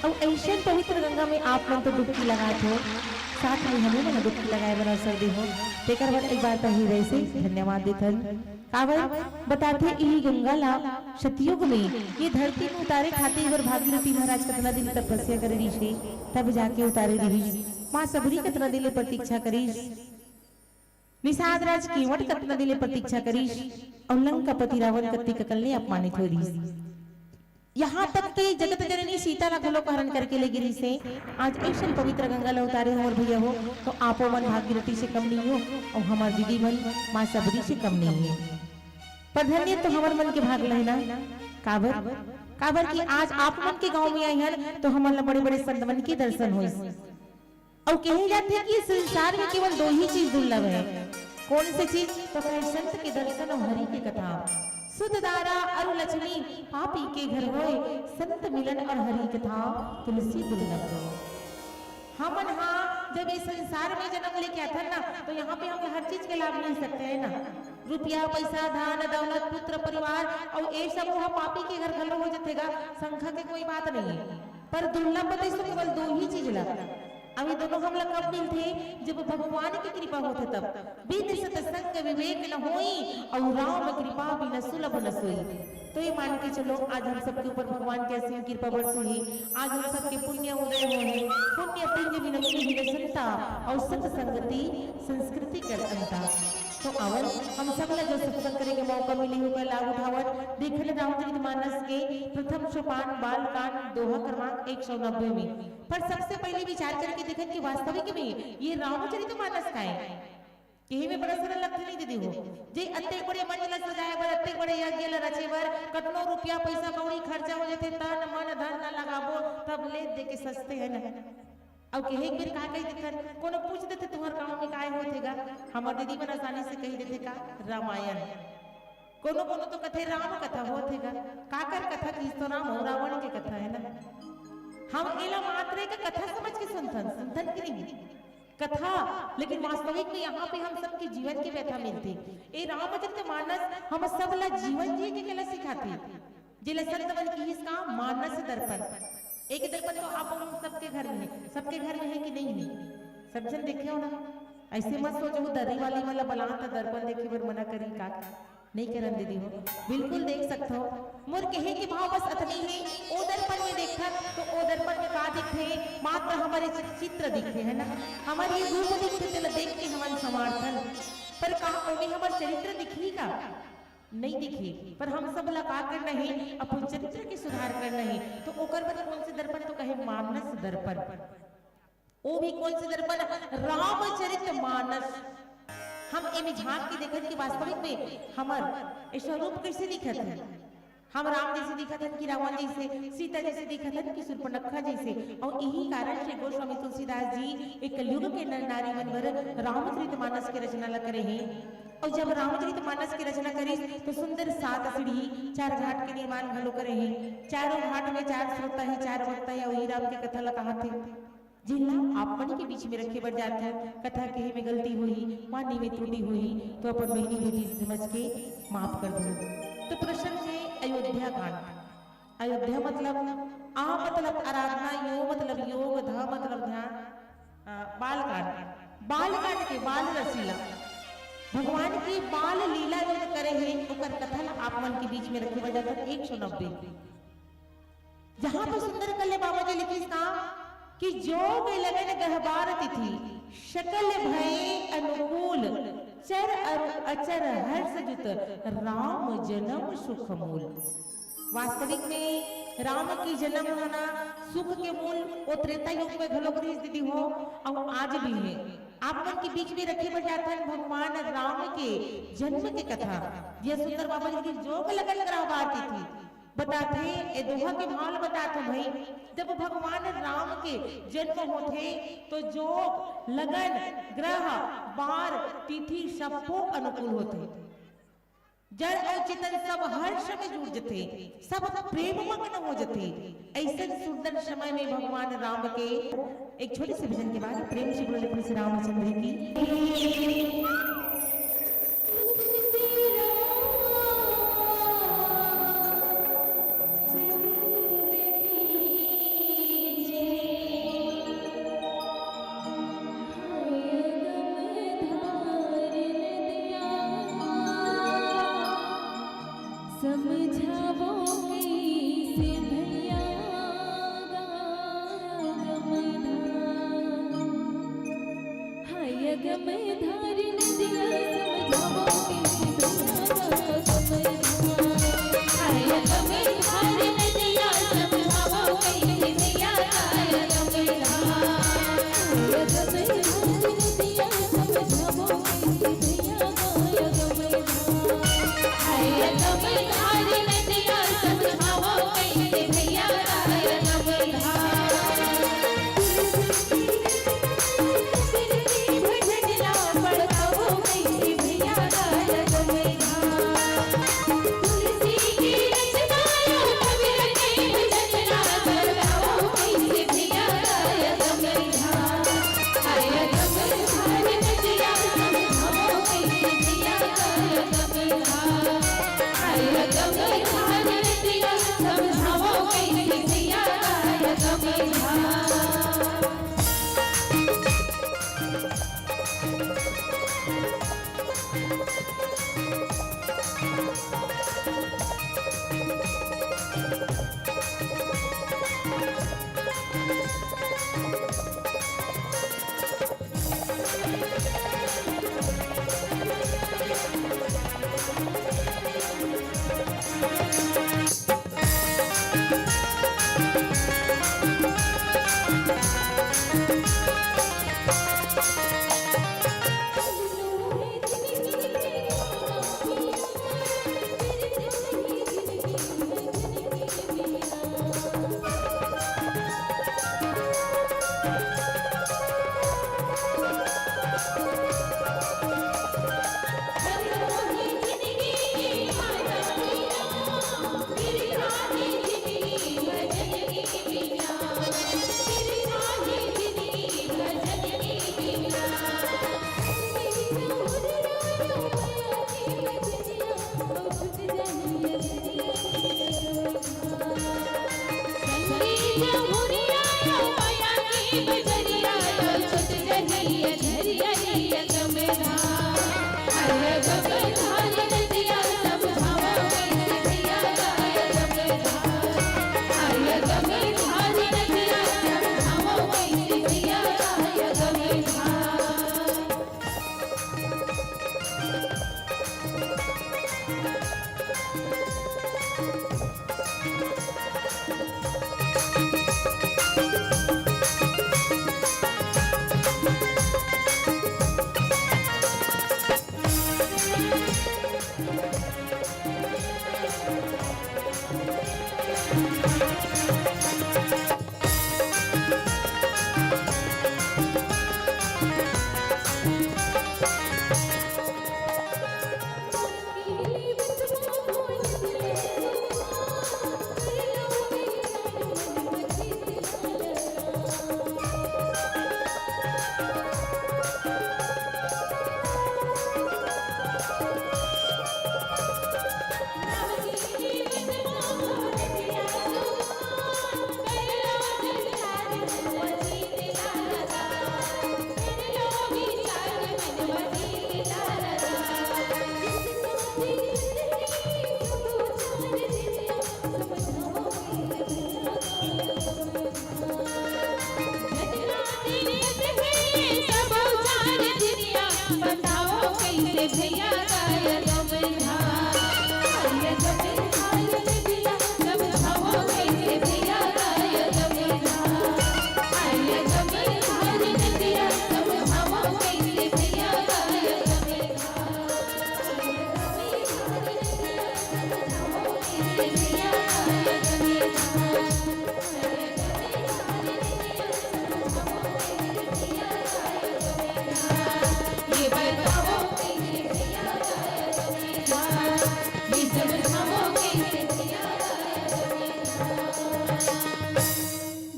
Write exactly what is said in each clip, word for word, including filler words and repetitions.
अउ अइसन पवित्र गंगा में आप मन तो डुबकी लगात हो, साथ में हमू मन डुबकी लगाए बर अवसर दे हो, तेकर बर एक बार पहिली से धन्यवाद देथन। काबर बताथे, इही गंगा ला सतयुग में ये धरती में उतारे खातिर बर भागीरथी महाराज कतना दिन तपस्या करे रिहिस हे, तब जाके उतारे रिहिस। माँ सबरी कतना दिन ले प्रतीक्षा करिस, निषाद राज केवट कतना दिन ले प्रतीक्षा करिस, अउ लंकापति रावण कतिक अकन ले अपमानित होय रिहिस। यहाँ तक कि जगत जननी सीता ला घलो हरण करके ले गे रिहिस हे। आज अइसन पवित्र गंगा ला उतारे हो मोर भैया हो, तो आपो मन भागीरथी से कम नहीं हो, अउ हमर दीदी मन माँ सबरी से कम नहीं है। पर धन्य तो हमर मन के भाग लहे ना, काबर, काबर कि आज आप मन के गांव में आए हन, तो हमन ला बड़े-बड़े संत मन के दर्शन होइस। अउ कहे जाथे कि संसार में केवल दो ही चीज दुर्लभ है। कौन सी चीज? तो कहे, संत के दर्शन अउ हरि के कथा। सुत दारा अरु लक्ष्मी पापी के घर होय, संत मिलन अउ हरि कथा तुलसी दुर्लभ होय। हमन हा जब ये संसार में जन्म लेके आथन ना, तो यहाँ पे हम हर चीज के लाभ मिल सकते हैं ना। रुपया, पैसा, धन, दौलत, पुत्र, परिवार, अउ ये सब वहाँ पापी के घर घलो हो जथे गा, शंका के कोई बात नहीं है। पर दुर्लभ बताइस तो केवल दो ही चीज ला। अब ये दोनों हमला कब मिलथे? जब भगवान की कृपा होथे तब। बिन सत्संग विवेक न होई, अउ राम कृपा बिन सुलभ न सोई। तो ये मान के चलो, आज हम सबके ऊपर भगवान की असीम कृपा बरसी है। आज हम सबके पुण्य उदय होय हे, पुण्य पुंज बिन मिलही न संता, अउ सत्संगति संस्कृति कर अंता। तो आवल, हम सब ला जो सत्संग करे के मौका मिली, ओकर लाभ उठावत देखन रामचरित मानस के प्रथम सोपान बालकांड दोहा क्रमांक एक सौ नब्बे में। पर सबसे पहले विचार करके देखन कि वास्तविक में ये रामचरित मानस का है। यही में बड़ा सरल लगथे नहीं दीदी हो, जे अत्ते बड़े मंच ला सजाए बर, अत्ते बड़े यज्ञ ला रचे बर कतनो रुपया पैसा कौड़ी खर्चा हो जाथे, तन मन धन ला लगाबो तब ले दे के सजथे है ना। अउ कहे एक बेर का कहि देथन, कोनो पूछ देथे, "तुंहर गांव में काय होथे गा?" हमर दीदी मन आसानी से कहि देथे का, "रामायण।" कोनो कोनो तो कथे, "राम कथा होथे गा।" काकर कथा किहिस तो राम अउ रावण के कथा है ना। हम एला मात्र एक कथा समझ के सुनथन, सुनथन कि नहीं? कथा, लेकिन वास्तविक में यहाँ पे हम सबके जीवन के व्यथा मिलथे। ए रामचरित मानस हम सब ला जीवन जिए के कला सिखाथे। जेला संत मन किहिस का मानस दर्पण। एक दर्पण तो आप हम सबके घर में है, सबके घर में है कि नहीं है? सब झन देखे हो ना? ऐसे मत सोचो, दर्री वाली मन ला बलात दर्पण देखे बर मना करी का? नहीं करन दीदी हो, बिल्कुल देख सकत हो। मोर कहे के भाव बस अतनी है, ओ दर्पण में देखत तो ओ दर्पण में का दिखथे? मात्र हमर ये चित्र दिखथे, है ना? हमर ये रूप दिखथे, तेला देख के हमन समार्थन। पर का ओमे हमर चरित्र दिखही का? नहीं दिखही। पर हम सब ला का करना है? अपन चरित्र के सुधार करना है। तो ओकर बर कौन से दर्पण? तो कहे मानस दर्पण। ओ भी कौन से दर्पण? रामचरित मानस। हम एमे झांक के देखत कि वास्तविक में हमर ए स्वरूप कैसे दिखत है। हम राम जैसे दिखत हन कि रावण जैसे, सीता जैसे दिखत हन कि सूर्पनखा जैसे। अउ यही कारण से गोस्वामी तुलसीदास जी एक कलयुग के नर नारी मन बर रामचरित मानस के रचना ला करे हैं। अउ जब रामचरित मानस के रचना करिस तो सुंदर सात सीढ़ी, चार घाट के निर्माण घलो करे हैं। चारों घाट में चार श्रोता है, चार वक्ता है, वही राम के कथा ला कहाथे। जेला आप मन के बीच में रखे बर जात हन, कथा कहे में गलती होही, माने में त्रुटि होही, तो अपन बहिनी बेटी समझ के माफ कर दो। तो प्रसंग है अयोध्या कांड। अयोध्या मतलब आ मतलब आराधना, यो मतलब योग, ध मतलब ध्यान, अ, बाल कांड। बाल कांड के बाल रसीला भगवान की बाल लीला जो करे है, ओकर कथा ला आप मन के बीच में रखे बर जात हन एक सौ नब्बे। जहाँ तो सुंदर कल्ले बाबा जी लिखिस ना कि जोग लगन गहबार तिथि, सकल भय अनुकूल, चर अरु अचर हर्ष जुत, राम जन्म सुख मूल। वास्तविक में राम के जन्म होना सुख के मूल ओ त्रेता युग में घलोक रिहिस दीदी हो, अउ आज भी है। आप मन के बीच में रखे बर जात हन भगवान राम के जन्म के कथा। ये सुंदर बाबा जी लिखिस जोग लगन गहबार तिथि, बताथे, ए दोहा के भाव ल बताथे भाई। जब भगवान राम के जन्म होथे तो जोग, लगन, ग्रह, बार, तिथि सब्बो अनुकूल होथे। जड़ अउ चेतन सब हर्ष में जुड़ जथे, सब प्रेम मग्न हो जथे। ऐसे सुंदर समय में भगवान राम के एक छोटे से भजन के बाद प्रेम से बोले श्री रामचंद्र की।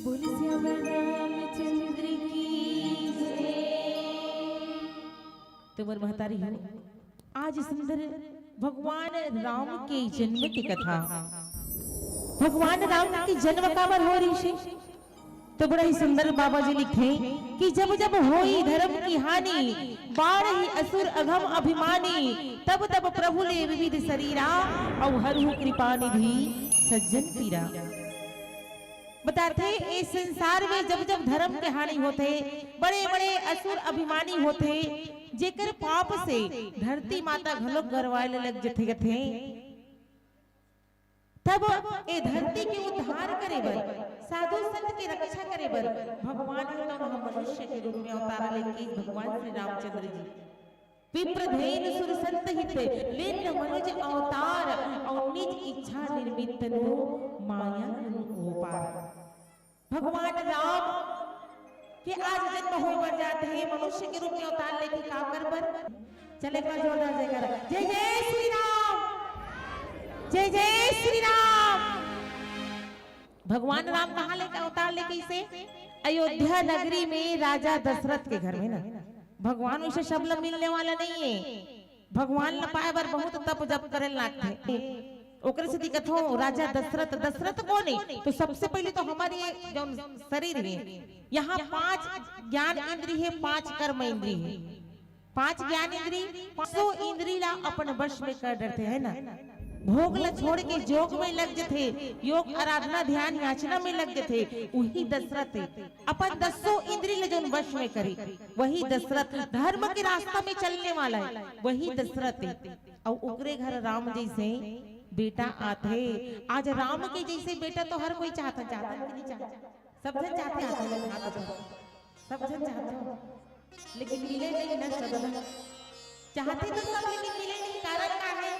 बोल सियावर रामचंद्र की जय। तो मोर महतारी हो, आज सुंदर भगवान राम के जन्म की कथा। भगवान राम के जन्म काबर हो रहिसे, तो बड़ा ही सुंदर बाबा जी लिखथे कि जब जब होई धर्म की हानि, बाढ़ही असुर अघम अभिमानी, तब तब प्रभु ले विविध शरीरा, अउ हरहु कृपा निधि सज्जन पीरा। बताथे, ए संसार में जब जब धर्म के हानि होथे, बड़े बड़े असुर अभिमानी होथे, जेकर पाप से धरती माता घलोक गरवाए ले लग जथे, कथे। तब ए धरती के उद्धार करे बर, साधु संत के रक्षा करे बर भगवान ह तो मनुष्य के रूप में अवतार लेके भगवान श्री रामचंद्र जी। विप्र धेनु सुर संत हित, लीन मनुज अवतार, अउ निज इच्छा निर्मित तनु, माया गुण ओपार। भगवान राम के आज जन्म होय बर जात हे, मनुष्य के रूप में अवतार लेके का कर बर? चले का जोरदार जयकारा, जय जय श्री राम, जय जय श्री राम। भगवान राम कहाँ लेके अवतार लेके इसे? अयोध्या नगरी में राजा दशरथ के घर में ना। भगवान उसे सब ल मिलने वाला नहीं है। भगवान ल पाए बर बहुत तप जप करे लागथे। ओकरे सेती कथो राजा दशरथ, दशरथ कोन हे? तो सबसे पहले तो हमर ये जौन शरीर हे, यहाँ पांच ज्ञान इंद्री हे, पांच कर्म इंद्री हे, पांच ज्ञान इंद्री, पांचों इंद्री ला अपन वश में कर डरथे, है ना? भोग ला छोड़ के जोग में लग जथे, योग आराधना ध्यान याचना में लग जथे, उही दशरथ हे। अपन दसों इंद्री ला जौन वश में करे, वही दशरथ, धर्म के रास्ता में चलने वाला है, वही दशरथ हे। अउ ओकरे घर राम जैसे बेटा आथे। आज राम के जैसे बेटा तो हर कोई चाहत, चाहत कि नहीं चाहत? सब झन चाहते, चाहते, सब झन चाहते, लेकिन मिले नहीं ना सब झन। चाहते तो सब, लेकिन मिले नहीं। कारण का है?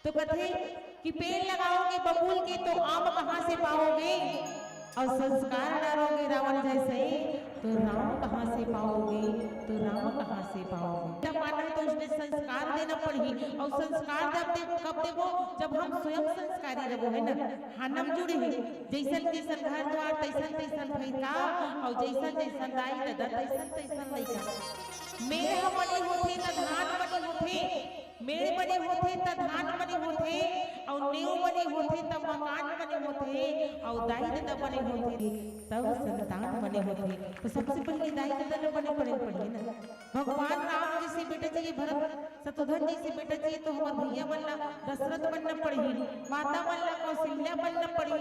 तो कथे कि पेड़ लगाओगे बबूल के तो आम कहाँ से पाओगे, और संस्कार डालोगे रावण जैसे तो राम कहाँ से पाओगे, तो राम कहाँ से पाओगे। जब माना है तो उसने संस्कार देना पड़ही, और संस्कार जब दे, कब देबो? जब हम स्वयं संस्कारी रहो, है ना? हानम जुड़े है, जैसन जैसन घर द्वार तैसन तैसन भैया, और जैसन जैसन दाई ददा तैसन तैसन लइका। मेड़ ह बने होथे त धान बने होथे, मेड़ बने होथे त धान बने होथे, अउ नेव बने होथे त मकान बने होथे, अउ दाई ददा बने होथे तब संतान बने होथे। तो सबसे पहले दाई ददा ल बने पड़े पड़ही ना। भगवान राम जैसे बेटा चाहिए, भरत शत्रुघ्न जैसे बेटा चाहिए, तो हमर भैया मन ला दशरथ बनना पड़ही, माता मन ला कौशल्या बनना पड़ही।